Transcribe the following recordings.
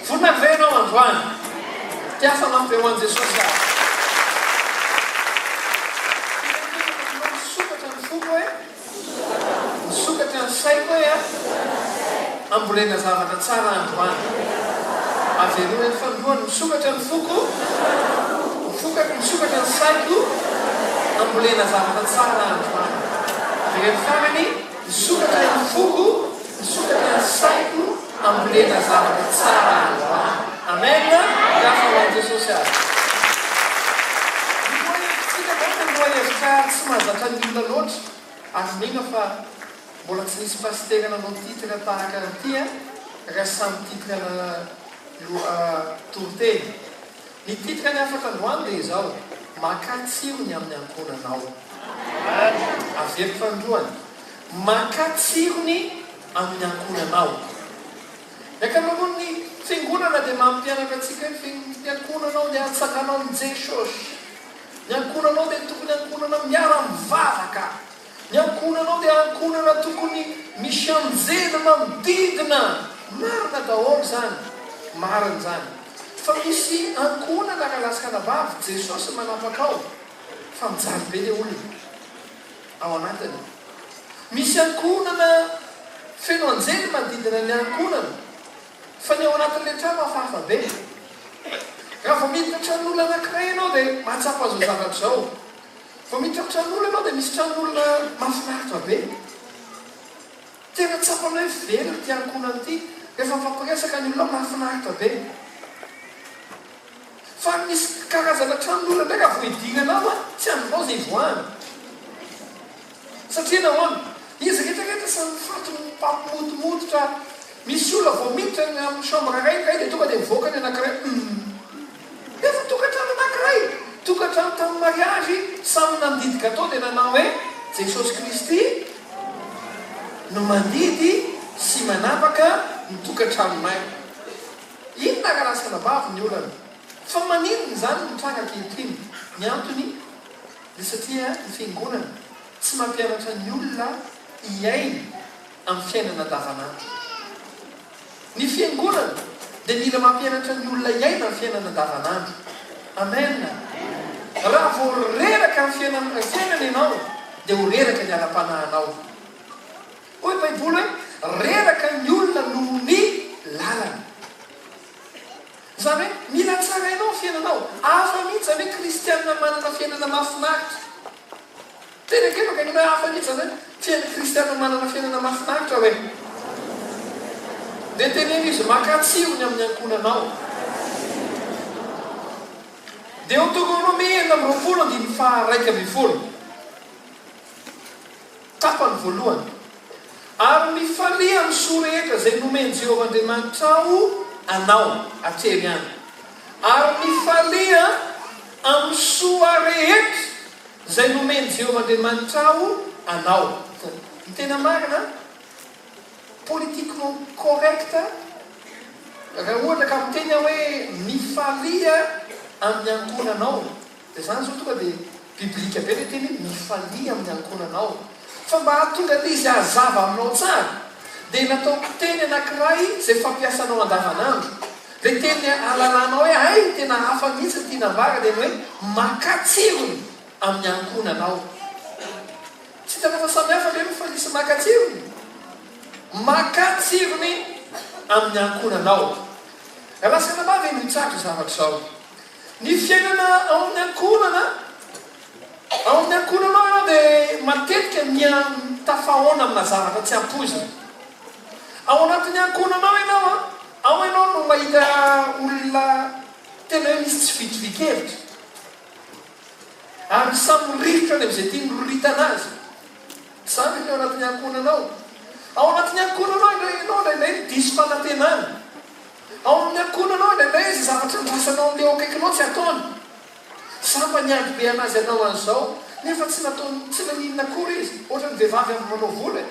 Vonona ve ianao androany? Tiafa mafy be ho an'i Jesosy aho. Misokatra ny foko e. Misokatra ny saiko e a. Ambolena zavatra tsara androany. Avereno ny fanindroany, misokatra ny foko, misokatra ny saiko, ambolena zavatra tsara androany. Avereno farany, misokatra ny foko, misokatra ny saiko, ambolena zavatra tsara androany. Amen! Miasa ho an'i Jesosy ary. Ny lohahevitsika androany dia lohahevitra tsy mahazatra ny olona loatra ary mino aho fa Mbola tsy nisy pasitera nanao titre tahaka an'ity an, raha samy titre na loha toriteny. Ny titre ny hafatra androany dia izao, Makà tsirony amin'ny ankohonanao. Averiko fanindroany, Makà tsirony amin'ny ankohonanao. Ny ankamaroan'ny fiangonana dia mampianatra antsika hoe ny ankohonanao dia atsanganao amin'i Jesosy. Ny ankohonanao dia tokony ankohonana miara-mivavaka. Ny ankohonanao dia ankohonana tokony misy anjely manodidina. Marina daholo izany. Marina izany. Fa misy ankohonana rahalahy sy ranabavy, Jesosy manapaka ao, fa mijaly be le olona ao anatiny. Misy ankohonana feno anjely manodidina ny ankohonana, fa ny ao anatin'ilay trano hafahafa be. Raha vao miditra tranon'olona anankiray ianao dia mahatsapa izao zavatra izao. Vao miditra amin'ny tranon'olona ianao dia misy tranon'olona mahafinaritra be. Tena tsapanao hoe velona ity ankohonana ity. Rehefa mifampiresaka ny olona ao, mahafinaritra be. Fa misy karazana tranon'olona indray raha vao idirana ao, tsy andrinao izay hivoahana. Satria nahoana? Izy rehetra rehetra samy mifato mifampimotomototra. Misy olona vao miditra ny amin'ny chambre iray ny iray dia tonga dia mivoaka ny anankiray humm. Nefa tokantrano anankiray, tokantrano tamin'ny mariazy, samy nandidy gateau dia nanao hoe Jesosy Kristy no mandidy sy manapaka ny tokantranonay. Inona rahalahy sy anabavy ny olana? Fa maninona izany no mitranga ankehitriny? Ny antony dia satria ny fiangonana tsy mampianatra ny olona hiaina amin'ny fiainana andavanandro. Ny fiangonana dia mila mampianatra ny olona hiaina ny fiainana andavanandro. Amen! Raha vao reraka amin'ny fiainana fiainana ianao dia ho reraka ny ara-panahinao. Hoy ny Baiboly hoe, reraka ny olona noho ny lalana. Izany hoe mila tsarainao ny fiainanao. Hafa mihitsy izany hoe kristianina manana fiainana mahafinaritra. Tena ekeko akaiky hoe hafa mihitsy izany hoe fiainana kristianina manana fiainana mahafinaritra hoe. Dia teneno izy makà tsirony amin'ny ankohonanao. Deoteronomia 26 andininy faha 11. Tapany voalohany. Ary mifalia amin'ny soa rehetra izay nomen'i Jehovah Andriamanitrao anao. Atrery ihany. Ary mifalia amin'ny soa rehetra izay nomen'i Jehovah Andriamanitrao anao. Ny tena marina, politiquement correct, raha ohatra ka miteny aho hoe mifalia amin'ny ankohonanao, Dia izany izao tonga dia biblika be ilay teny hoe mifalia amin'ny ankohonanao. Fa mba hahatonga an'ilay izy hazava aminao tsara dia nataoko teny anankiray izay fampiasanao andavanandro. Ilay teny ahalalanao hoe hay tena hafa mihitsy ny tiana ambara dia ny hoe makà tsirony amin'ny ankohonanao. Tsy hitanao fa samy hafa ve mifalia sy maka tsirony? Makà tsirony amin'ny ankohonanao. Raha sanabavy no hitsabo izao zavatra izao. Ny fiainana ao amin'ny ankohonana, Ao amin'ny ankohonanao ianao dia matetika miha-tafahaona amina zavatra tsy ampoizina. Ao anatin'ny ankohonanao ianao, ao ianao no mahita olona tena hoe misy tsy fitovian-kevitra, ary samy mirifitra any amin'izay tiany roritana azy. Izany ve ny ao anatin'ny ankohonanao? Ao anatin'ny ankohonanao indray ianao indraindray no diso fanantenana. Ao amin'ny ankohonanao indraindray izay zavatra andrasanao amin'ilay eo akaikinao tsy ataony. Za mba niandry be anazy hanao an'izao nefa tsy nataony, tsy naninona akory izy, ohatran'ny vehivavy avy manao volo e.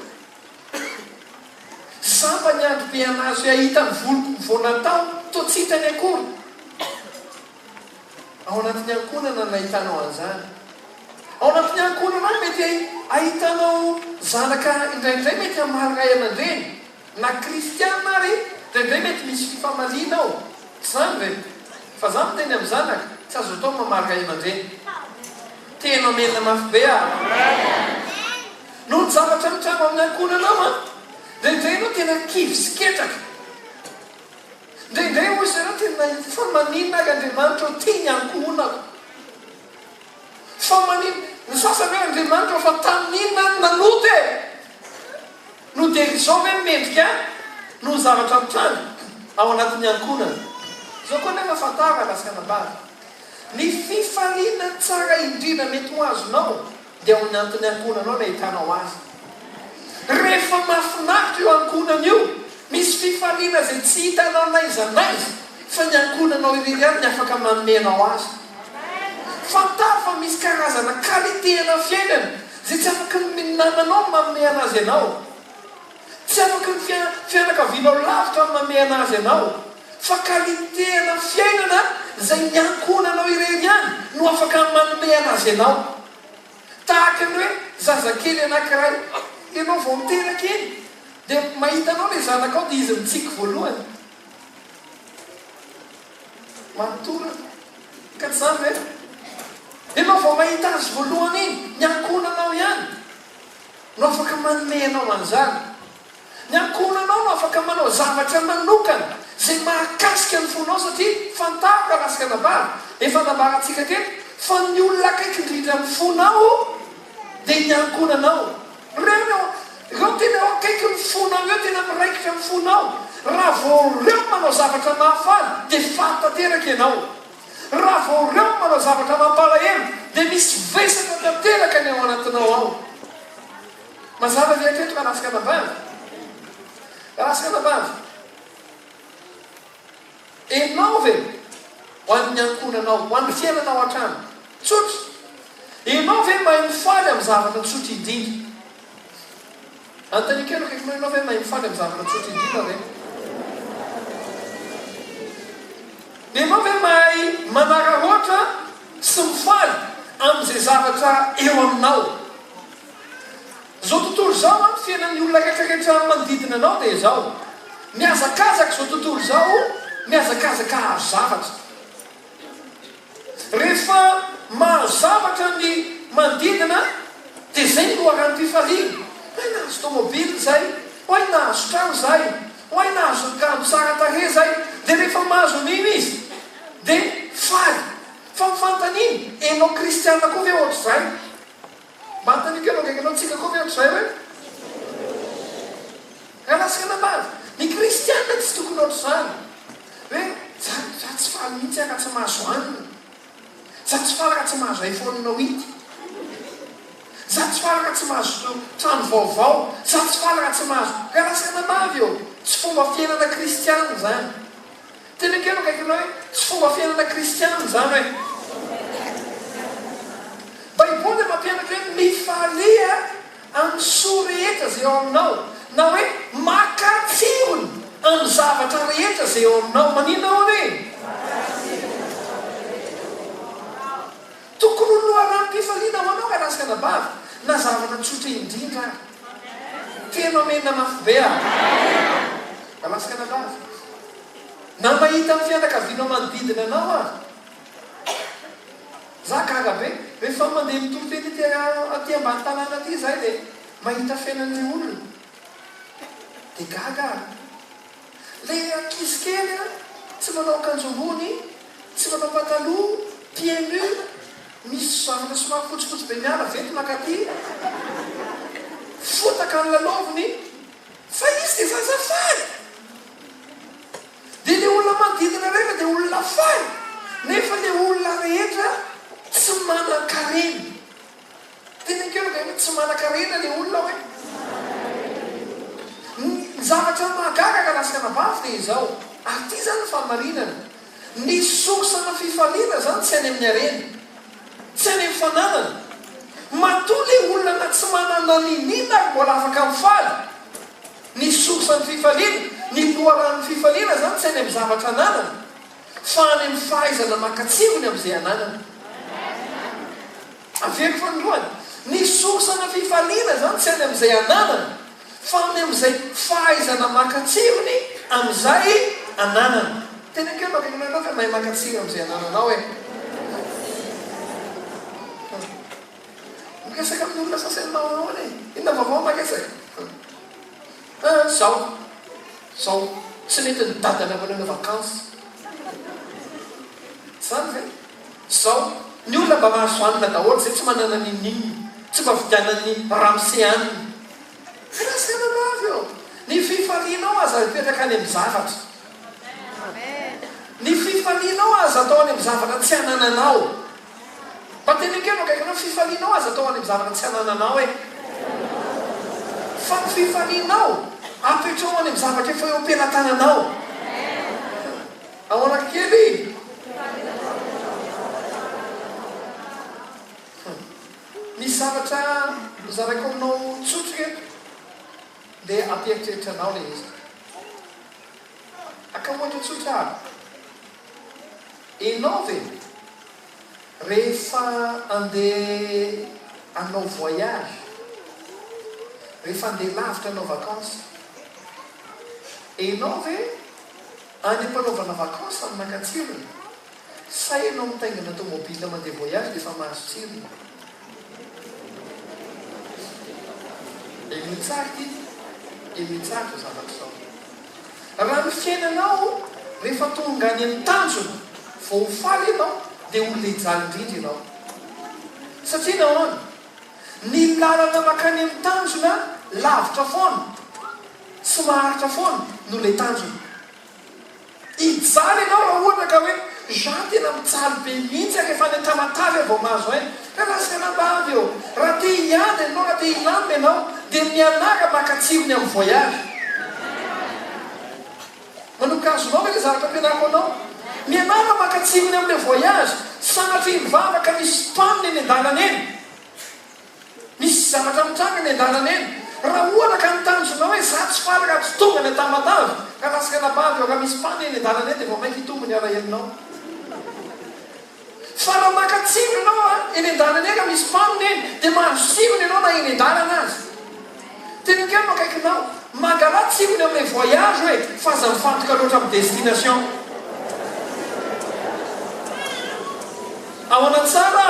Za mba niandry be anazy hoe hahita ny voloko vao natao, toa tsy hitany akory. Ao anatin'ny ankohonana no ahitanao an'izany. Ao anatin'ny ankohonana ao mety ahitanao zanaka indraindray mety hamaly ray aman-dreny. Na kristiana ary. Indraindray mety misy fifamaliana ao, tsy izany ve? Fa za miteny amin'ny zanaka, tsy azo atao ny mamaly ray aman-dreny. Tena omena mafy be aho. Noho ny zavatra mitranga ao amin'ny ankohonanao an! Indraindray ianao tena kivy sy ketraka. Indraindray hoy zareo tena fa maninona ary Andriamanitra ô tia ny ankohonako. Fa maninona, ny sasany hoe Andriamanitra ô fa tamin'inona aho no nanota e! No dia izao ve no mendrika ahy noho ny zavatra mitranga ao anatin'ny ankohonana? Izao koa anefa fantaro rahalahy sy anabavy, ny fifaliana tsara indrindra mety ho azonao dia ao anatin'ny ankohonanao no ahitanao azy. Rehefa mahafinaritra io ankohonana io, misy fifaliana izay tsy hitanao n'aiza n'aiza fa ny ankohonanao irery ihany ny afaka manome anao azy. Fantaro fa misy karazana qualité-na fiainana izay tsy afaky ny namanao ny manome anazy anao. Tsy afaky ny fianakavianao lavitra ny manome anazy anao. Fa qualité-na fiainana izay ny ankohonanao irery ihany no afaka manome anazy anao. Tahaka ny hoe zazakely anankiray, ianao vao miteraka iny, dia mahita anao ilay zanakao dia izy mitsiky voalohany. Manotorana. Ka tsy izany ve? Ianao vao mahita azy voalohany iny, ny ankohonanao ihany no afaka manome anao an'izany. Ny ankohonanao no afaka manao zavatra manokana izay mahakasika ny fonao satria fantaro rahalahy sy anabavy, efa nambarantsika teto fa ny olona akaiky indrindra amin'ny fonao dia ny ankohonanao. Ireo no ireo tena eo akaiky ny fonao ireo tena miraikitra amin'ny fonao. Raha vao ireo no manao zavatra mahafaly dia faly tanteraka ianao. Raha vao ireo no manao zavatra mampalahelo dia misy vesatra tanteraka ny ao anatinao ao. Mazava ve hatreto rahalahy sy anabavy? Rahalahy sy anabavy, enao ve ho an'ny ankohonanao, ho an'ny fiainanao hatrany? Tsotra. Enao ve mahay mifaly amin'ny zavatra tsotra indrindra? Anontanio kely akaikinao, enao ve mahay mifaly amin'ny zavatra tsotra indrindra ve? Enao ve mahay manararaotra sy mifaly amin'izay zavatra eo aminao? Izao tontolo izao an, fiainan'ny olona rehetra rehetra manodidina anao dia izao, mihazakazaka izao tontolo izao, mihazakazaka hahazo zavatra. Rehefa mahazo zavatra ny manodidina dia izay ny loharanom-pifaliana. Hoy nahazo tomobile izay, hoy nahazo trano izay, hoy nahazo akanjo tsara tarehy izay, dia rehefa mahazo an'iny izy dia faly. Fa ny fanontaniana, enao kristiana koa ve ohatr'izay? Mba anontanio kely akaiky anao, tsika koa ve ohatr'izay hoe? Rahalahy sy anabavy, ny kristiana tsy tokony ohatr'izany. Hoe za, za tsy faly mihitsy aho raha tsy mahazo hanina. Za tsy faly raha tsy mahazo iPhone huit. Za tsy faly raha tsy mahazo trano vaovao. Za tsy faly raha tsy mahazo. Rahalahy sy anabavy ô, tsy fomba fiainana kristiana izany. Tena ekeko akaikinao hoe tsy fomba fiainana kristiana izany hoe. Baiboly dia mampianatra hoe mifalia amin'ny soa rehetra izay eo aminao na hoe maka tsirony amin'ny zavatra rehetra izay eo aminao. Maninona hono e? Tokony ho loharanom-pifaliana ho anao rahalahy sy anabavy na zavatra tsotra indrindra ary. Tena omena mafy be aho. Rahalahy sy anabavy. Na mahita ny fianakavianao manodidina anao aza. Za gaga be, rehefa mandeha mitory teny aty aty ambany tanàna aty izahay dia mahita fiainan'ilay olona. Dia gaga aho. Ilay ankizy kely an, tsy manao akanjo ambony, tsy manao pataloha, pieds nus, misy zavatra somary fotsifotsy be miala avy eto mankaty, fotaka ny lalaoviny, fa izy dia zaza faly. Dia ilay olona manodidina rehetra dia olona faly, nefa ilay olona rehetra tsy manan-karena. Teneniko eo ve hoe tsy manan-karena ilay olona hoe? Ny zavatra mahagaga rahalahy sy anabavy dia izao, ary ity izany ny fahamarinana, ny source-na fifaliana izany tsy any amin'ny harena, tsy any amin'ny fananana. Matoa ilay olona na tsy manana n'inon'inona ary mbola afaka mifaly, ny source-n'ny fifaliana, ny loharanon'ny fifaliana izany tsy any amin'ny zavatra ananana, fa any amin'ny fahaizana maka tsirony amin'izay ananana. Averiko fanindroany, ny source-na fifaliana izany tsy any amin'izay ananana, fa any amin'izay fahaizana maka tsirony amin'izay ananana. Teneno kely mba akaikinao ianao fa mahay maka tsiro amin'izay anananao e. Miresaka amin'ny olona sasany manao ahoana e? Inona vaovao maresaka? Ah, zao, zao, tsy nentin'i dada namanana vacances. Tsy zany ve? Zao, ny olona mba mahazo hanina daholo, zay tsy manana n'inon'inona, tsy mba vidianan'ny ramose hanina. Resaka anabavy ô! Ny fifalianao aza apetraka any amin'ny zavatra. Ny fifalianao aza atao any amin'ny zavatra tsy anananao. Mba teneno kely eo akaikinao, ny fifalianao aza atao any amin'ny zavatra tsy anananao e! Fa ny fifalianao apetraho any amin'ny zavatra efa eo am-pelatananao. Ahoana kely? Misy zavatra hozaraiko aminao tsotra eto dia hampieritreritra anao ilay izy. Haka ohatra tsotra aho. Enao ve rehefa andeha hanao voyage, rehefa andeha lavitra hanao vacances, enao ve any am-panaovana vacances no maka tsirony sa enao mitaingina tomobile mandeha voyage dia efa mahazo tsirony? Henoy tsara ity, henoy tsara izao zavatra izao. Raha ny fiainanao rehefa tonga any amin'ny tanjona vao ho faly ianao dia olona hijaly indrindra ianao. Satria nahoana? Ny lalana mankany amin'ny tanjona lavitra foana sy maharitra foana no ilay tanjona. Hijaly ianao raha ohatra ka hoe za tena mijaly be mihitsy ary efa any Tamatave aho vao mahazo aina. Ka lasa anabavy ô! Raha te hiady ianao, raha te hilamina ianao dia mianara maka tsirony amin'ny voyage. Manomboka azonao ve ilay zavatra ampianariko anao? Mianara maka tsirony amin'ilay voyage. Sanatria mivavaka misy panne eny an-dalana eny. Misy zavatra mitranga eny an-dalana eny. Raha ohatra ka ny tanjonao hoe za tsy faly raha tsy tonga any Tamatave, ka lasa anabavy eo raha misy panne eny an-dalana eny dia vao mainka hitombo ny alahelonao. Fa raha maka tsirony ianao a, eny an-dalana eny raha misy panne eny dia mahazo tsirony ianao na eny an-dalana aza. Teneno kely no akaikinao, mangalà tsirony amin'ilay voyage hoe fa aza mifantoka loatra amin'ny destination. Ahoana tsara?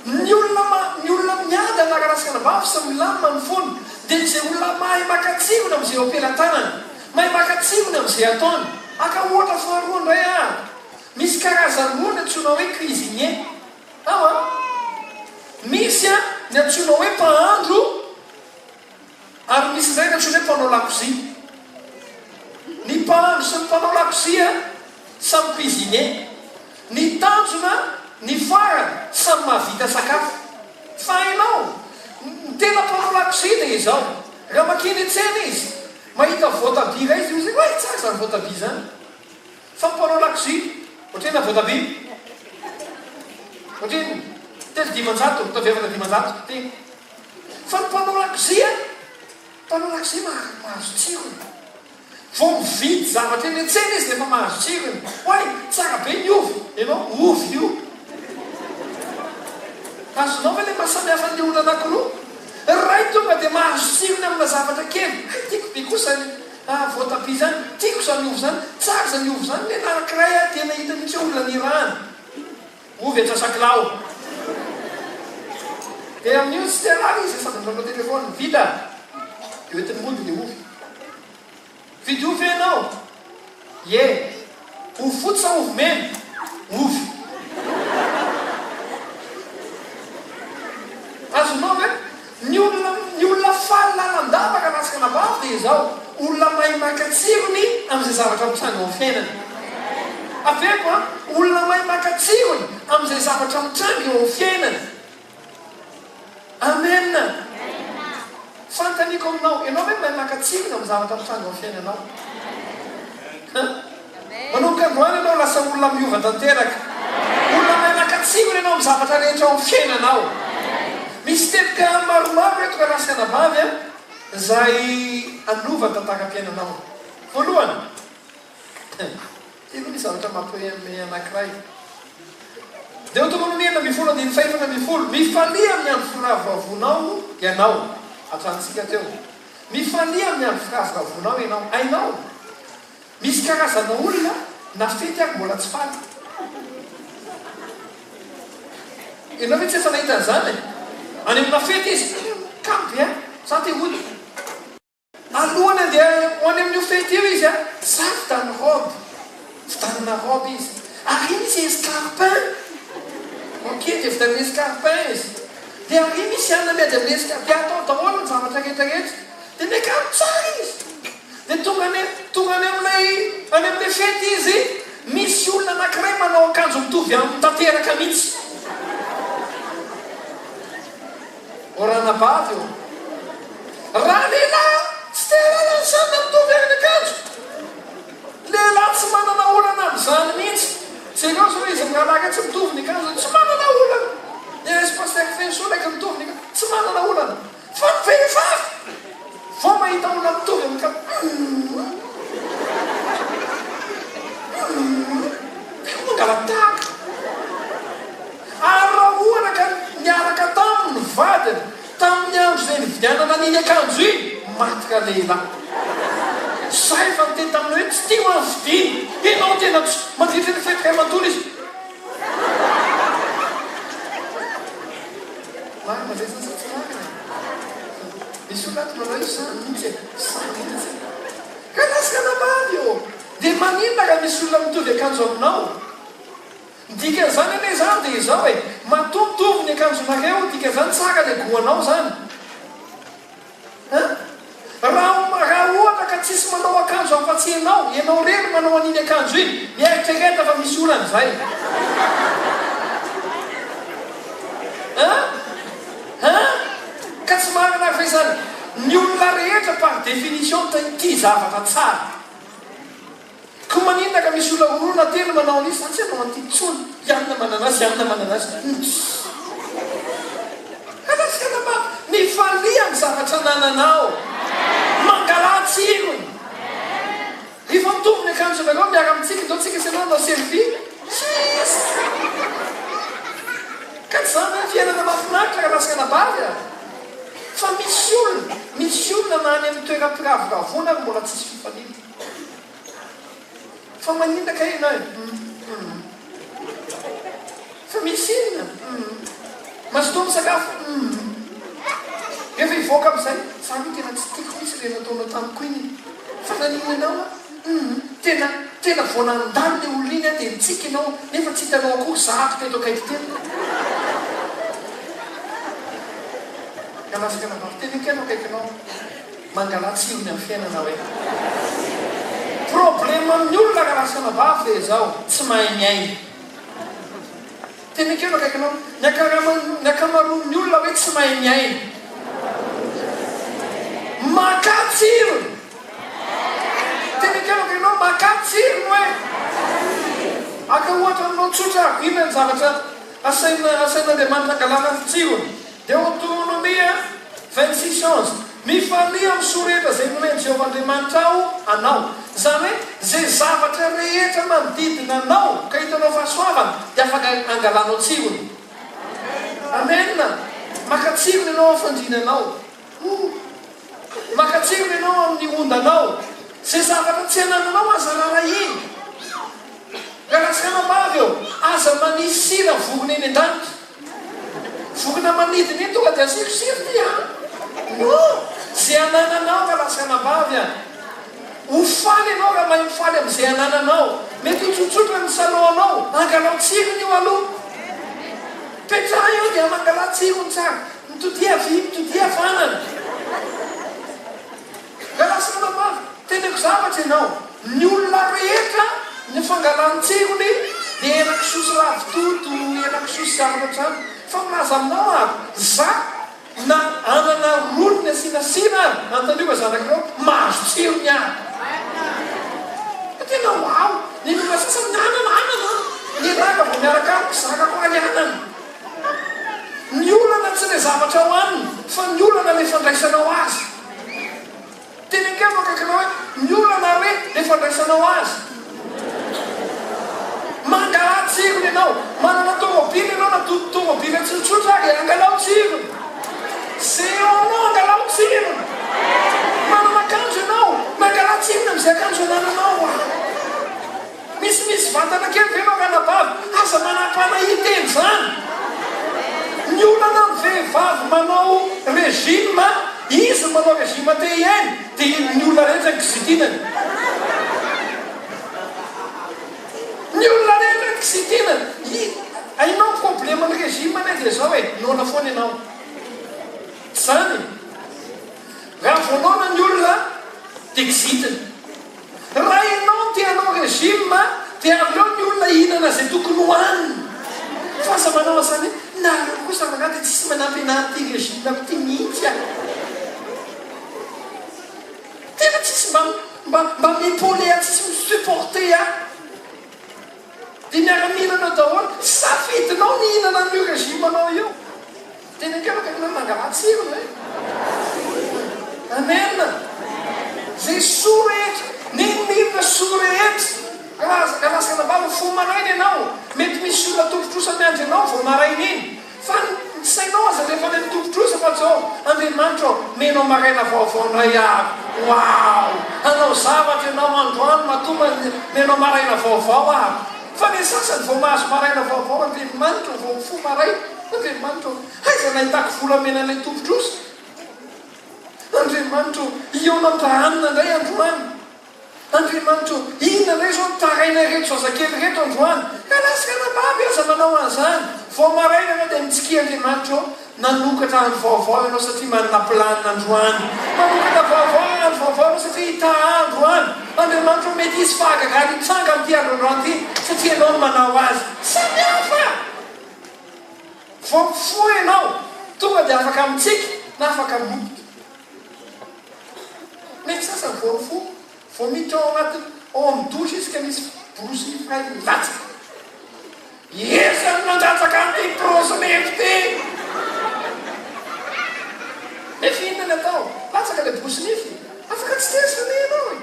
Ny olona ma, ny olona miadana raha sy anabavy sy milamina ny fony dia izay olona mahay maka tsirony amin'izay eo am-pelatanany, mahay maka tsirony amin'izay ataony. Haka ohatra faharoa indray aho. Misy karazany roa ny antsoina hoe cuisinier. Ao an! Misy an ny antsoina hoe mpahandro ary misy indray ny antsoina hoe mpanao lakozia. Ny mpahandro sy ny mpanao lakozia samy cuisinier. Ny tanjona, ny farany, samy mahavita sakafo. Fa hainao, ny tena mpanao lakozia dia izao, raha mankeny an-tsena izy, mahita voatabia iray izy dia hoy izy, oay tsara izany voatabia izany. Fa mpanao lakozia, ohatrinona voatabia? Ohatrinona? Telo 500, taviavana 500, ty. Fa ny mpanao lakozia, mpanao lakozia mahazo tsirony. Vao mividy zavatra eny an-tsena izy dia efa mahazo tsirony. Oay, tsara be ny ovy. Ianao, ovy io. Azonao ve ilay maha samy hafa an'ilay olona anankiroa? Iray tonga dia mahazo tsirony amina zavatra kely. Hay, tiako be kosa ny voatabia izany. Tiako izany ovy izany. Tsara izany ovy izany. Ilay anankiray tena hita mihitsy hoe olona nirahana. Ovy antsasakilao. Dia amin'io tsy te halala izy sady milalao téléphone. Vita. Dia hoentiny mody ilay ovy. Vidy ovy ve ianao? Ie. Ovy fotsy sa ovy mena? Ovy. Azonao ve? Ny olona ny olona faly lalandava ka latsaka anabavy dia izao, olona mahay maka tsirony amin'izay zavatra mitranga ao amin'ny fiainany. Averiko an, olona mahay maka tsirony amin'izay zavatra mitranga eo amin'ny fiainany. Amen! Fanontaniako aminao, ianao ve mahay maka tsirony amin'ny zavatra mitranga ao amin'ny fiainanao? Hein? Manomboka androany ianao lasa olona miova tanteraka. Olona mahay maka tsirony ianao amin'ny zavatra rehetra ao amin'ny fiainanao. Misy teboka maromaro eto rahalahy sy anabavy a, izay hanova ny tantaram-piainanao. Voalohany, ity aloha misy zavatra mampihomehy anankiray. Deoteronomia 16 andininy faha 14, Mifalia amin'ny andro firavoravoanao ianao. Hatramintsika teo. Mifalia amin'ny andro firavoravoanao ianao. Hainao? Misy karazana olona na fety ary mbola tsy faly. Ianao ve tsy efa nahita an'izany e? Any amina fety izy, kamo be an! Za te hody. Alohan'ny handeha ho any amin'io fety io izy an, za vitan'ny robe. Vitanana robe izy. Ary misy escarpin. Ok, dia vitan'ny escarpin izy. Dia ary misy anona miady amin'ny escarpin. Dia atao daholo ny zavatra rehetra rehetra. Dia miakanjo tsara izy. Dia tonga any tonga any amin'ilay any amin'ilay fety izy, misy olona anankiray manao akanjo mitovy aminy tanteraka mihitsy. O ranabavy ô! Raha lehilahy tsy te hahalala an'izany na mitovy ary ny akanjo. Lehilahy tsy manana olana amin'izany mihitsy. Jereo izao izy mirahalahy ireo tsy mitovy ny akanjony, tsy manana olana. Ny an'i Pasteur Fenosoa ilay mitovy ny akanjo, tsy manana olana. Fa ny vehivavy vao mahita olona mitovy amin'ny ka humm humm dia mangala-tahaka. Ary raha ohatra ka niaraka taminy ny vadiny tamin'ny andro izay nividianana an'iny akanjo iny, maty ralehilahy. Za efa niteny taminy hoe tsy tiako ny vidiana, ianao tena tsy, mandritra ny fety iray manontolo izy. Marina ve zany sa tsy marina e? Misy olona ato manao hoe zany mihitsy e, zany mihitsy e. Ka lasa anabavy ô! Dia maninona raha misy olona mitovy akanjo aminao? Ny dikan'izany anie izany dia izao e, matoa mitovy ny akanjonareo, dikan'izany tsara ilay goût-nao izany. Hein? Raha raha ohatra ka tsisy manao akanjo afa-tsy ianao, ianao irery manao an'iny akanjo iny, mieritrereta fa misy olana izay. Hein? Hein? Ka tsy marina ary ve izany? Ny olona rehetra par définition tia zavatra tsara. Ko maninona ka misy olona roa na telo manao an'io, za tsy hanao an'ity intsony, i anona manana azy, i anona manana azy, mts. Kalasy anabavy, mifalia amin'ny zavatra anananao, mangalà tsirony. Rehefa mitovy ny akanjonareo miara mitsiky, ndao tsika sy ianao hanao selfie, tsis. Ka tsy zany ve ny fiainana mahafinaritra kalasy anabavy a? Fa misy olona, misy olona na any amin'ny toeram-piravoravoana ary mbola tsisy fifaliana. Fa maninona kay ianao e? Humm. Fa misy inona? Humm. Mazotoa misakafo? Humm. Rehefa hivoaka amin'izay, za aloha tena tsy tiako mihitsy ilay nataonao tamiko iny e. Fa naninona anao aho? Humm. Tena, tena vao nandalo ilay olona iny aho dia nitsiky ianao nefa tsy hitanao akory za ato teto akaiky teto. Miala vavy, teneno kely akaikinao. Mangalà tsirony amin'ny fiainana hoe. Problème amin'ny olona raha lasa anabavy dia izao, tsy mahay miaina. Teneko eo akaikinao, ny akaraman ny ankamaroan'ny olona hoe tsy mahay miaina. Makà tsirony. Teneko eo akaikinao, makà tsirony hoe. Aka ohatra aminao tsotra aho, inona ny zavatra asaina asain'Andriamanitra angalana ny tsirony? Deoteronomia 26, 11, Mifalia amin'ny soa rehetra izay nomen'i Jehovah Andriamanitrao anao. Izany hoe, izay zavatra rehetra manodidina anao ka hitanao fahasoavana, dia afaka angalanao tsirony. Amena! Maka tsirony ianao amin'ny fandriananao. Oh! Maka tsirony ianao amin'ny ondanao. Izay zavatra tsy anananao, aza rarahina. Raha anabavy ô, aza manisy sira vorona eny an-danitra. Vorona manidina iny tonga dia asiako sira ty an! Non! Ze anananao ka lasa anabavy an! Ho faly ianao raha mahay mifaly amin'izay anananao. Mety ho tsotsotra ny salon anao, angalao tsirony io aloha. Petraho eo dia mangalà tsirony tsara. Mitodia havia, mitodia havanana. Raha lasa anabavy, teneko zavatra ianao, ny olona rehetra ny fangalany tsirony dia henakisoa sy ravitoto, henakisoa sy zavatra ohatr'izany, fa milaza aminao aho, za na anana roniny asiana sira ary, anontanio ireo zanak'ireo, mahazo tsirony aho. Fa tena waouh, ny olona sasany anana, anana, ny raha vao miaraka amiko zakako ary anana. Ny olana tsy ilay zavatra hohanina fa ny olana ilay fandraisanao azy. Teny akaiky eo akaikinao hoe ny olana hoe ilay fandraisanao azy. Mangalà tsirony ianao. Manana tômôbila ianao na tômôbila tsotsotra ary angalao tsirony. Izay eo aminao angalao tsirony. Manana akanjo ianao, mangalà tsirony amin'izay akanjo anananao. Misimisy vatana kely ve ianao ranabavy? Aza manam-panahy hiteny izany. Ny olana amin'ny vehivavy manao régime, izy no manao régime te hiaina, dia ny olona rehetra no kizitinany. Ny olona rehetra no kizitinany. Hainao ny problème-n'ny régime anie dia izao e, noana foana ianao. Tsy izany e. Raha vao noana ny olona dia kizitina. Raha ianao no te hanao régime dia aleo ny olona hihinana izay tokony hohaniny. Fa aza manao an'izany hoe nareo kosa rangahy dia tsisy manampy anah amin'ity régime-ko ity mihitsy ah. Tena tsisy mba mba mba mi-epauler ahy, tsisy mi-supporter ahy. Dia miara-mihinana eo daholo. Safidinao ny hihinana an'io régime-nao io. Tena akaiky akaiky hoe mangala tsirony e! Amen! Zay soa rehetra, n'inon'inona soa rehetra, raha lasa anabavy mifoha maraina ianao, mety misy olona tompon-trosa miandry anao vao maraina iny, fa ny sainao aza alefa any amin'ny tompon-trosa fa zao, Andriamanitra ô, menao maraina vaovao indray aho, wow! Hanao zavatra ianao androany matoa menao maraina vaovao aho. Fa ny sasany vao mahazo maraina vaovao, Andriamanitra ô, vao mifoha maraina, Andriamanitra ô, aiza nahitako volamena ilay tompon-trosa? Andriamanitra ô, hihaona amin-dRahanina indray androany. Andriamanitra ô, inona indray izao ny taraina ireto zazakely ireto androany? Ka lasa ranabavy aza manao an'izany. Vao maraina ianao dia mitsikia Andriamanitra ô, Nanokatra andro vaovao ianao satria manana planina androany. Manokatra vaovao andro vaovao ianao satria hitaha androany. Andriamanitra ô, mety hisy fahagagana hitranga amin'ity andro androany ity satria ianao no manao azy. Samy hafa! Vao mifoha ianao, tonga dia afaka mitsiky na afaka miompika. Mety sasany vao mifoha, vao miditra ao anaty ao amin'ny douche izy ka misy borosy nify iray milatsaka. Iza no nandatsaka an'ity borosy nify ity? Nefa inona ny atao? Latsaka ilay borosy nify. Afaka tsy tezitra anie ianao e!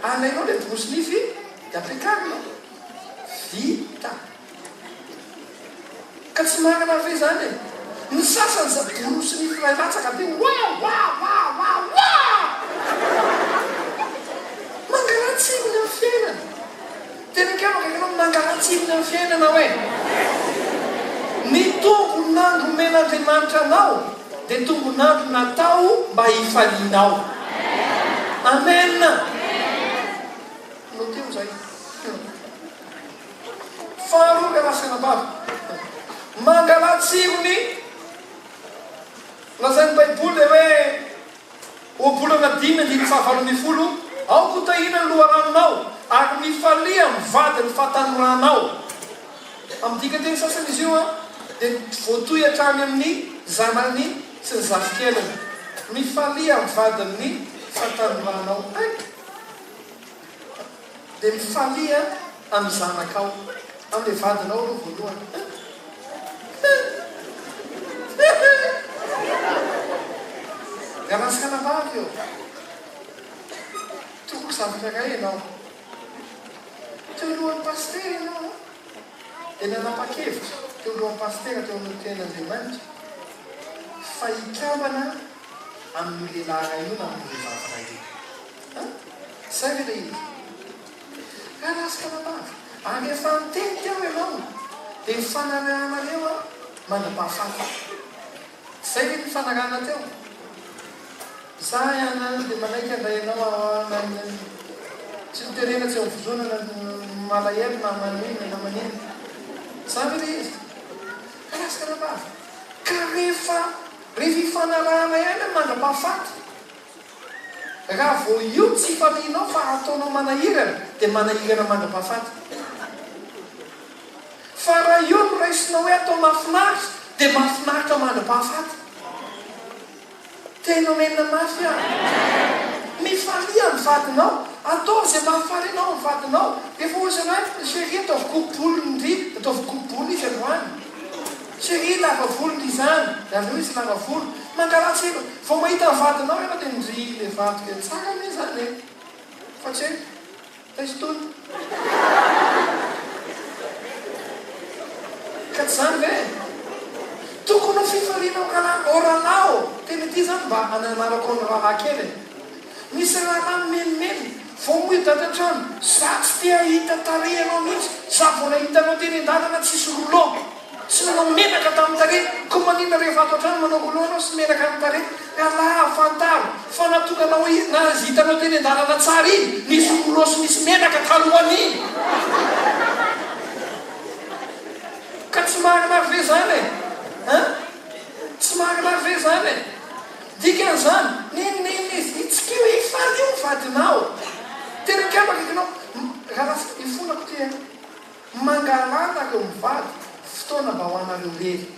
Alainao ilay borosy nify dia ampiakarina. Vita. Ka tsy marina ve izany e? Ny sasany za borosy nify iray latsaka dia wa wa wa wa wa! Mangala-tsirony amin'ny fiainana. Tena akama akaiky anao mangala-tsirony amin'ny fiainana hoe ny tombon'andro omen'Andriamanitra anao dia tombon'andro natao mba hifalianao. Amen! Noteo izay. Faharoa ry rahalahy sy anabavy, mangalà tsirony, lazain'ny Baiboly dia hoe, Ohabolana dimy andininy faha-18, Aoka ho tahiana ny loharanonao, ary mifalia amin'ny vadin'ny fahatanoranao. Amin'ny dikanteny sasany izy io dia voatohy hatrany amin'ny zanany sy ny zafikeliny. Mifalia amin'ny vadin'ny fahatanoranao. Hay! Dia mifalia amin'ny zanakao. Amin'ilay vadinao aloha voalohany. Miala saina vavy ô. Tokony zavatra iray ianao. Teo alohan'ny pasitera ianao an, dia nanapa-kevitra teo alohan'ny pasitera teo amin'ny tenin'Andriamanitra fa hikambana amin'io lehilahy iray io na amin'io vehivavy iray io. An? Zay ve ilay izy? Rahalahy sy ranabavy, ary rehefa niteny teo ianao, dia nifanarahanareo an, mandra-pahafaty. Zay ve nifanarahana teo? Za an dia manaiky handray anao aho an, na inona tsy noterena tsy novozonana malahelo na maninona na maninona. Zany ve ilay izy? Rahalahy sy ranabavy, ka rehefa rehefa ifanarahana ihany an mandra-pahafaty, Raha vao io tsy ifalianao fa ataonao manahirana dia manahirana mandra-pahafaty. Fa raha io no raisinao hoe atao mahafinaritra dia mahafinaritra mandra-pahafaty. Tena omena mafy aho. Mifalia amin'ny vadinao. Ataovy izay mahafaly anao amin'ny vadinao. Rehefa hoy izy hoe chérie ataovy coupe-bolo ndry, ataovy coupe-bolo izy androany. Chérie lava volo ndry izany, dia aleo izy lava volo. Mangalà tsilo. Vao mahita ny vadinao ianao dia ndry le vadiko e, tsara anie izany e. Fa tsy hoe taiza itony. Ka tsy izany ve e? Tokony ho. fifalianao rahalahy, ô rahalahy ô! Tena ity izany mba ananarako ny rahalahy kely e! Misy rahalahy mimenomenona, vao mody ato an-trano, za tsy te hahita tarehy anao mihitsy, za vao nahita anao teny an-dalana tsisy rouleau, tsy nanao menaka tamin'ny tarehy, koa maninona rehefa ato an-trano manao rouleau anao sy menaka amin'ny tarehy? Rahalahy fantaro fa nahatonga anao nahita anao teny an-dalana tsara iny, nisy rouleau sy nisy menaka talohan'iny. Ka tsy marina ary ve izany e? Hein? Tsy marina ary ve izany e? Dikan'izany, n'inona inona izy, itsikio e, ifalio ny vadinao. Tena mikambaka akaikinao, rahalahy, ifonako ity an. Mangalà nareo mivady fotoana mba ho anareo irery.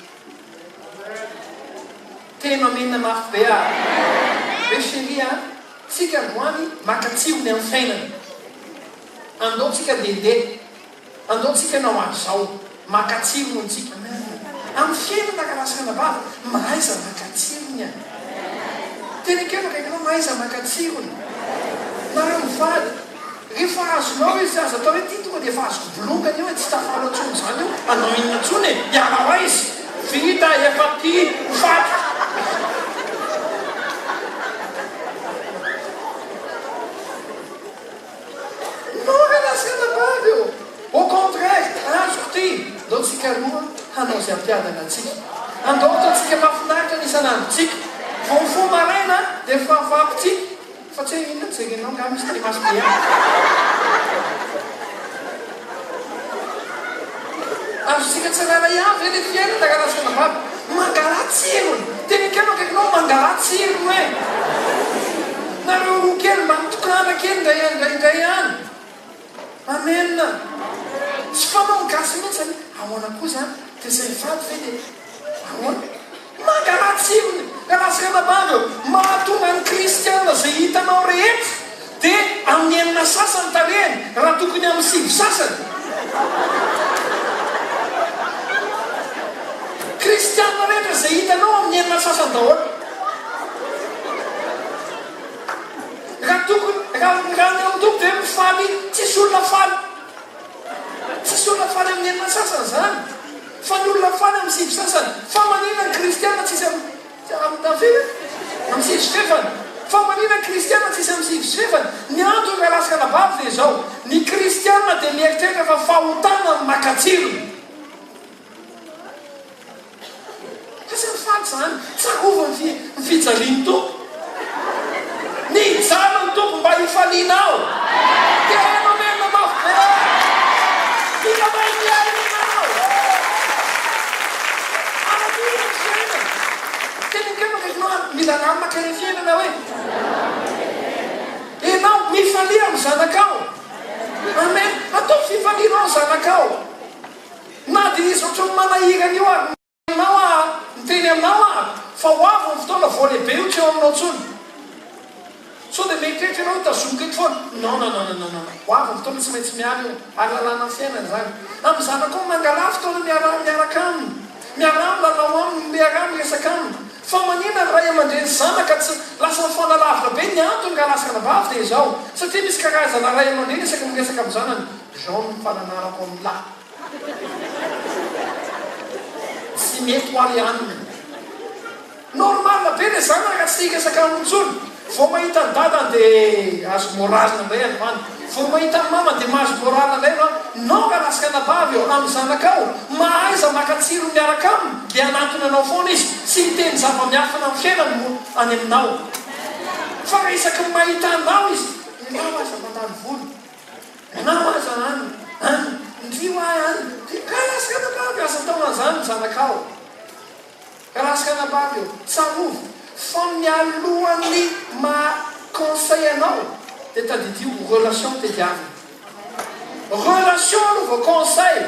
Tena amena mafy be ah. Be chérie a, tsika androany maka tsirony amin'ny fiainana. Andao tsika ndehandeha. Andao tsika hanao an'izao. Maka tsirony tsika. Amen. Amin'ny fiainana ka lasa anabavy, mahaiza maka tsirony a. Tena ekeko akaiky anao, mahaiza maka tsirony. Nareo mivady, rehefa azonao izy, aza atao hoe ty tonga dia efa azoko bolongana io e, tsy tafalo intsony izany io, anao inona intsony e, hiala ho aiza? Vita, efa tia, ho faty. Non raha sy anabavy ô! Au contraire, azoko ty! Ndao tsika aloha hanao izay hampiadana antsika. Andao ataontsika mahafinaritra ny isan'androntsika. Vao mifoha maraina dia fahafaham-pitia. Fa tsy hoe inona no jerenao angaha misy tarimaso be any. Azontsika tsirairay avy ve le fiainana raha sy anabavy? Mangalà tsirony! Tena ekeo akaikinao mangalà tsirony e! Nareo roa kely mba mitokàna kely indray indraindray any. Amen! Tsy fanao ny gasy mihitsy zany hoe ahoana koa zany dia zay mivady ve dia ahoana? Mangalà tsirony! Rahalahy sy ranabavy ô, mahatonga ny kristiana zay hitanao rehetra Dia amin'ny enina sasany tarehiny, raha tokony amin'ny sivy sasany. Kristiana rehetra izay hitanao amin'ny enina sasany daholo. Raha tokony, raha, raha ny amin'ny Tompo dia mifaly, tsisy olona faly. Tsisy olona faly amin'ny enina sasany izany. Fa ny olona faly amin'ny sivy sasany. Fa maninona ny kristiana tsisy amin'ny. Tsy amin'ny tafika, amin'ny sivy sy fefany. Fa manina ny kristiana tsisy amin'ny sivy sy fefany? Ny antony rahalahy sy ranabavy dia izao, ny kristiana dia mieritreritra fa fahotana ny maka tsirony. Fa tsy mifaly izany. Tsarovy ny fi, ny fijalian'ny Tompo. Nijaly ny Tompo mba hifalianao. Tena nomena mafy be. Mila mahay miaina ianao. Alamino ny fiainana. Tena ekeo akaikinao ary mila lamina kay ny fiainana hoe. Ianao mifalia amin'ny zanakao. Amen. Ataovy fifalianao ny zanakao. Na dia izy ohatran'ny manahirana io ary. Aminao aho, miteny aminao aho, fa ho avy ny fotoana vao lehibe io tsy eo aminao intsony. Sao dia mieritreritra ianao hoe tazomiko eto foana. Non, non, non, non, non, ho avy ny fotoana tsy maintsy miala io, ary lalànan'ny fiainana izany. Amin'ny zanakao, mangalà fotoana miaraha miaraka aminy, miaraha milalao aminy, miaraha miresaka aminy. Fa maninona ny ray aman-dreny sy zanaka tsy lasa mifanalavitra be? Ny antony raha lasa anabavy dia izao, satria misy karazana ray aman-dreny isaky ny miresaka amin'ny zanany, izao no fananarako amin'ny lahy. Tsy mety ho ary aminy. Normal be le zanany raha tsy te hiresaka aminy intsony. Vao mahita ny dadany de azo morale indray androany. Vao mahita ny mamany de mahazo morale indray androany. Non rahalahy sy anabavy ô, amin'ny zanakao, mahaiza maka tsirony miaraka aminy de hanantona anao foana izy. Tsy miteny zava-miafina amin'ny fiainany moa any aminao. Fa raha isaky ny mahita anao izy, ianao aza mandany vola. Ianao aza any, any, ndry hoa any, ndry, rahalahy sy anabavy, aza atao an'izany ny zanakao. Rahalahy sy anabavy ô, tsarovy fa mialohan'ny maha conseil anao dia tadidio relation tediavina. Relation aloha vao conseil.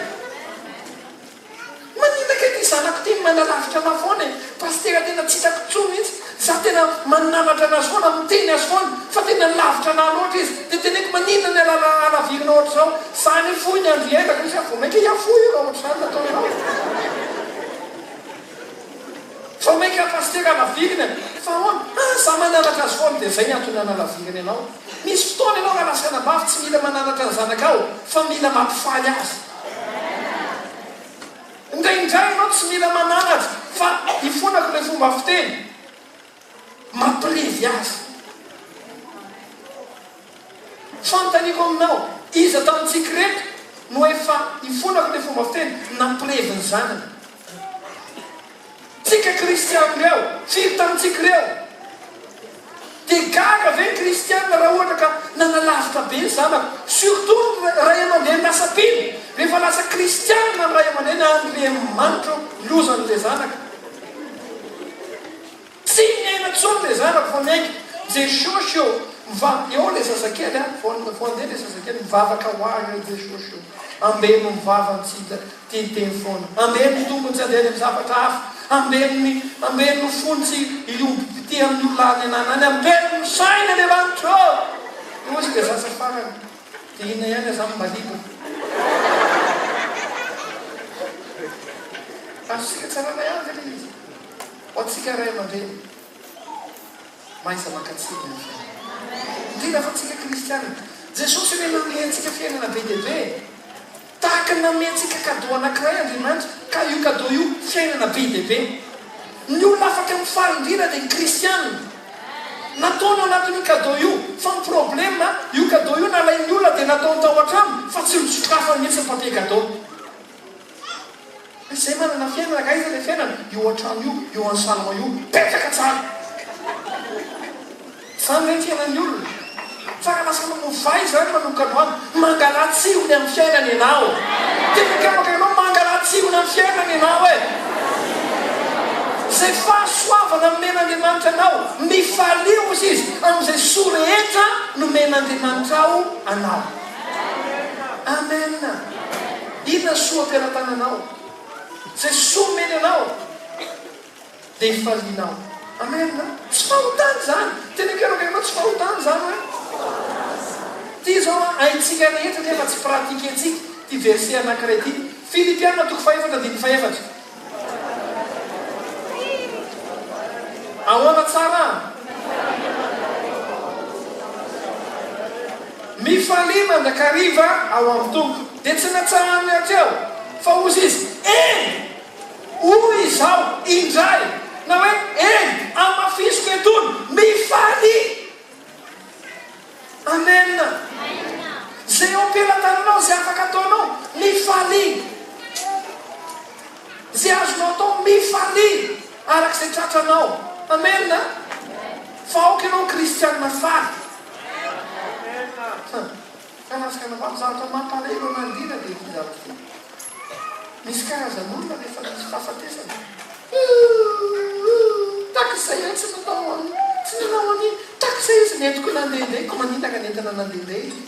Maninona kay ty zanako ty manalavitra anah foana e! Pasitera tena tsy hitako intsony mihitsy, za tena mananatra anazy foana, miteny azy foana fa tena lavitra anah loatra izy, de teneko maninona ny alala halavirinao ohatr'izao, za anie fohy ny andro iainako izy vao mainka hihafohy io raha ohatr'izany no ataonao. Vao mainka pasitera halavirina e! Fa ahoana? Ah za mananatra azy foana de zay ny antony hanalaviriny anao. Misy fotoana ianao raha lasa anabavy tsy mila mananatra ny zanakao fa mila mampifaly azy. Indraindray ianao tsy mila mananatra fa ifonako ilay fomba fiteny, mampirevy azy. Fanontaniako aminao, iza tamintsika ireto no efa, ifonako ilay fomba fiteny, nampirevy ny zanany? Tsika kristiana ireo, firy tamintsika ireo? Dia gaga ve ny kristiana raha ohatra ka nanalavitra be ny zanako? Surtout ny ray aman-dreny lasa mpino, rehefa lasa kristiana ny ray aman-dreny, Andriamanitra ô, lozan'ilay zanaka. Tsy miaina intsony ilay zanako vao miainga. Jesosy ô, miva, eo ilay zazakely a, vao vao handeha ilay zazakely, mivavaka ho ahy eo Jesosy ô. Ambeno ny vavany tsy hita, tia hiteny foana. Ambeno ny tongony tsy handeha any amin'ny zavatra hafa. Ambeno ny, ambeno ny fony tsy hiombom-pitia amin'ny olona any anana any. Ambeno ny sainy Andriamanitra ô! Dia hoy izy ilay zaza farany, dia inona ihany aza mba libre. Azontsika tsarana ihany ve ilay izy? Ho antsika ray aman-dreny, mahaiza maka tsiny amin'ny fiainana. Indrindra fa antsika kristiana. Jesosy anie nanome antsika fiainana be dia be e. Tahaka ny nanome antsika cadeau anankiray Andriamanitra, ka io cadeau io fiainana be dia be. Ny olona afaka mifaly indrindra dia ny kristiana. Nataony ao anatin'io cadeau io. Fa ny problème, io cadeau io nalain'ny olona dia nataony tao an-trano fa tsy nosokafany mihitsy ny papier cadeau. Izay manana fiainana ka aiza ilay fiainana? Io an-trano io, io any salon io, mipetraka tsara. Izany ve ny fiainan'ny olona? Fa raha lasa mamovay izany manomboka androany, mangalà tsirony amin'ny fiainana ianao. Tena akaiky ianao, mangalà tsirony amin'ny fiainana ianao e. Izay fahasoavana nomen'Andriamanitra anao, mifalia hozy izy amin'izay soa rehetra nomen'Andriamanitrao anao. Amen. Inona ny soa am-pelatananao? Izay soa omeny anao dia hifalianao. Amen. Tsy fahotana izany. Teneniko ianao ianao tsy fahotana izany hoe. Ity izao an, haintsika rehetra nefa tsy pratiquer-ntsika ity verset anankiray ity. Filipiana toko fahefatra andininy fahefatra. Ahoana tsara an? Mifalia mandrakariva ao amin'ny Tompo. Dia tsy natsahany hatreo, fa hozy izy, Eny! Hoy izaho indray, na hoe, Eny, hamafisiko etoana, mifalia! Amen! Izay eo am-pelatananao, izay afaka ataonao, mifalia! Izay azonao atao, mifalia araka izay tratranao. Amen! Fa aoka ianao ho kristiana faly. Fanasana vava, zavatra mampalahelo anah indrindra dia ity zavatra ity. Misy karazan'olona rehefa misy fahafatesana, Ooh, tahaka izay aho tsy nanao an, tsy nanao an'iny, tahaka izay izy nentiko nandehandeha, koa maninona ka nentina nandehandeha izy?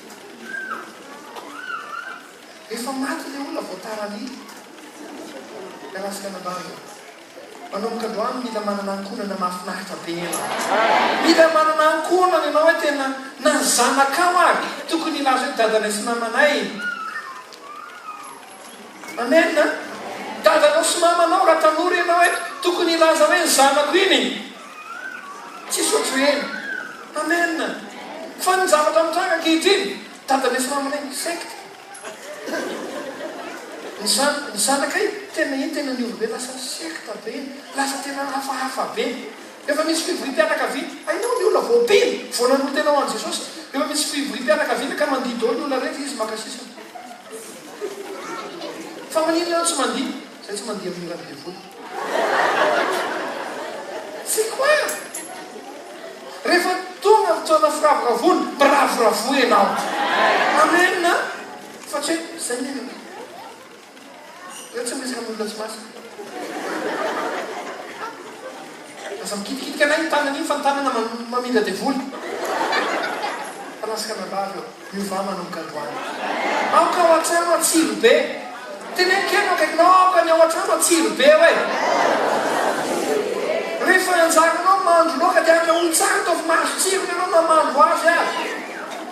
Rehefa maty ilay olona vao tara an'iny. Miala anabavy e. Manomboka androany mila manana ankohonana mahafinaritra be ianao. Mila manana ankohonana ianao hoe tena na ny zanakao ary tokony hilaza hoe dadanay sy mamanay. Amen a! Dadanao sy mamanao raha tanora ianao eto tokony hilaza hoe ny zanako iny tsisy ohatr'ireny. Amen! Fa ny zavatra mitranga ankehitriny dadanay sy mamanay secte. Ny zan, ny zanakay tena iny tena niova be lasa secte be iny, lasa tena hafahafa be. Rehefa misy fivoriam-pianakaviana, hainao ny olona vao mpino, vao nanolo-tena ho an'i Jesosy, rehefa misy fivoriam-pianakaviana ka mandihy daholo ny olona rehetra, izy maka sisiny. Fa maninona ianao tsy mandihy? Zay tsy mandihy amin'ny hiran'ny devoly. C'est quoi? Rehefa tonga ny fotoana firavoravoana, miravoravoa ianao. Amen a! Fa tsy hoe zay ny anao. Reo tsy miresaka amin'olona tsy masina. Aza mikitikitika anay ny tanana iny fa ny tanana mamindra devoly. Mpanasaka anabavy ô. Miovà manomboka androany. Aoka ao an-trano hatsiro be. Teneno kely eo akaikinao, aoka ny ao an-trano hatsiro be hoe. Rehefa anjaranao ny mahandro laoka dia andrahoy tsara ataovy mahazo tsirony ianao na mahandro azy ary.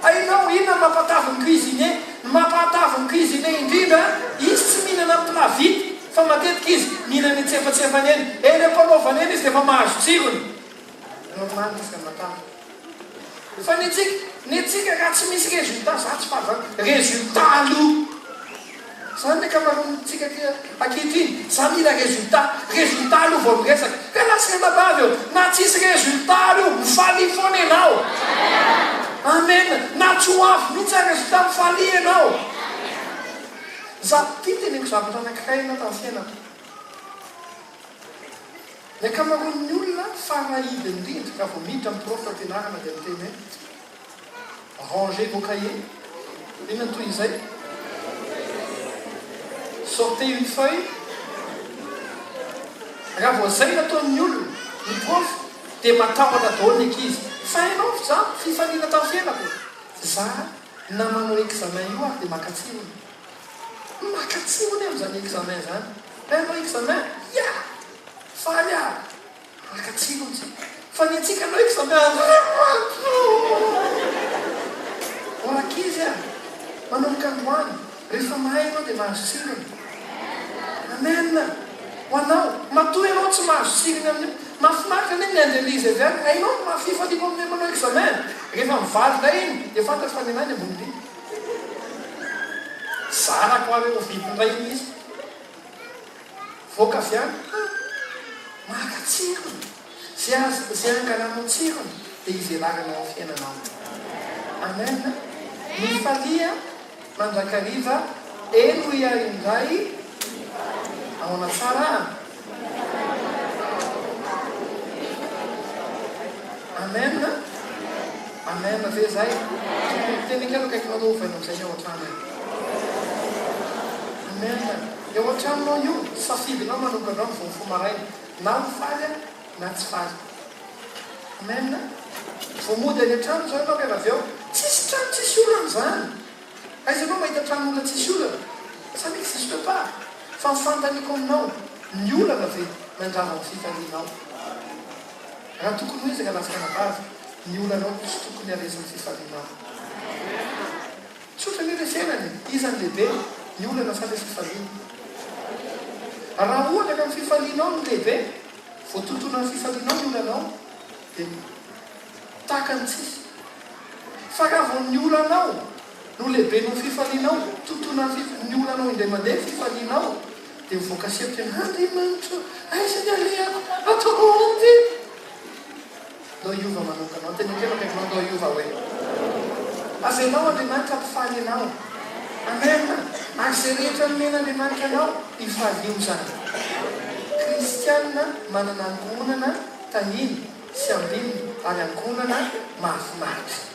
Hainao inona ny mampatavy ny cuisinier? Ny mampahatavy ny cuisinier indrindra, izy tsy mihinana ny plat vita fa matetika izy mihinana eny antsefatsefany eny. Eny am-panaovana eny izy dia efa mahazo tsirony. Normal izy ka matavy. Fa ny antsika, ny antsika raha tsy misy résultat, za tsy faly zany, résultat aloha. Zany ny ankamaroantsika ankehitriny, za mila résultat, résultat aloha vao miresaka. Ka na sy anabavy eo, na tsisy résultat ary io, mifalia foana ianao. Amen, na tsy ho avy mihitsy ary résultat, mifalia ianao. Za tia teneniko zavatra anankiray ianao tamin'ny fiainako. Ny ankamaroan'ny olona farahidiny indrindra raha vao miditra amin'ny prof am-pianarana dia miteny hoe Rangez vos cahiers. Inona ny tohin'izay? Sortez une feuille. Raha vao izay no ataon'ny olona, ny prof, dia matahotra daholo ny ankizy. Fa hainao za, fifaliana tamin'ny fiainako. Za na manao examen io ary dia maka tsirony. Maka tsirony amin'izany examen izany. Hay hanao examen? Ya! Faly aho. Maka tsirony tsika. Fa ny antsika aloha examen Andriamanitra o! O rankizy a! Manomboka androany, rehefa mahay ianao dia mahazo tsirony. Amen! Ho anao, matoa ianao tsy mahazo tsirony amin'io, mahafinaritra anie miandry an'ilay izy avy any, hainao ny maha fifaliako amin'ilay manao examen, rehefa mivaly indray iny dia fantatro fa ny anah ny ambony indrindra. Zarako ary ho vita indray iny izy. Voaka avy any ha! Maka tsirony! Ze azo ze angalanao tsirony dia ivelaranao amin'ny fiainanao. Amen! Mifalia mandrakariva henoy ahy indray Ahoana tsara an? Amen! Amen ve zay? Tokony miteny kely akaikinao aloha ovaina amizay ny ao an-trano e. Amen! Eo an-tranonao io, safidinao manomboka androany vao mifoha maraina, na ho faly aho na tsy faly. Amen! Vao mody any an-trano izao ianao rehefa avy eo, tsisy trano tsisy olana izany. Aiza ianao mahita tranon'olona tsisy olana? Ça n'existe pas! Fa ny fanontaniako aminao, ny olana ve nandrava ny fifalianao? Raha tokony ho izy rahalahy sy ranabavy, ny olanao tsy tokony haharesy ny fifalianao. Tsotra anie ilay fiainana e! Iza no lehibe? Ny olana sa ilay fifaliana? Raha ohatra ka ny fifalianao no lehibe, voatontona ny fifalianao ny olanao, dia tahaka ny tsisy. Fa raha vao ny olanao no lehibe noho ny fifalianao, tontona ny olanao indray mandeha ny fifalianao, dia mivoaka sepotra ianao, Andriamanitra ô, aiza ny alehako? Ataoko ahoana ity? Ndao hiova manomboka anao. Teneno kely akaikinao, ndao hiova hoe. Avelao Andriamanitra hampifaly anao. Amen. Ary izay rehetra nomen'Andriamanitra anao, ifalio izany. Kristiana manana ankohonana tahiana sy ambinina ary ankohonana mahafinaritra.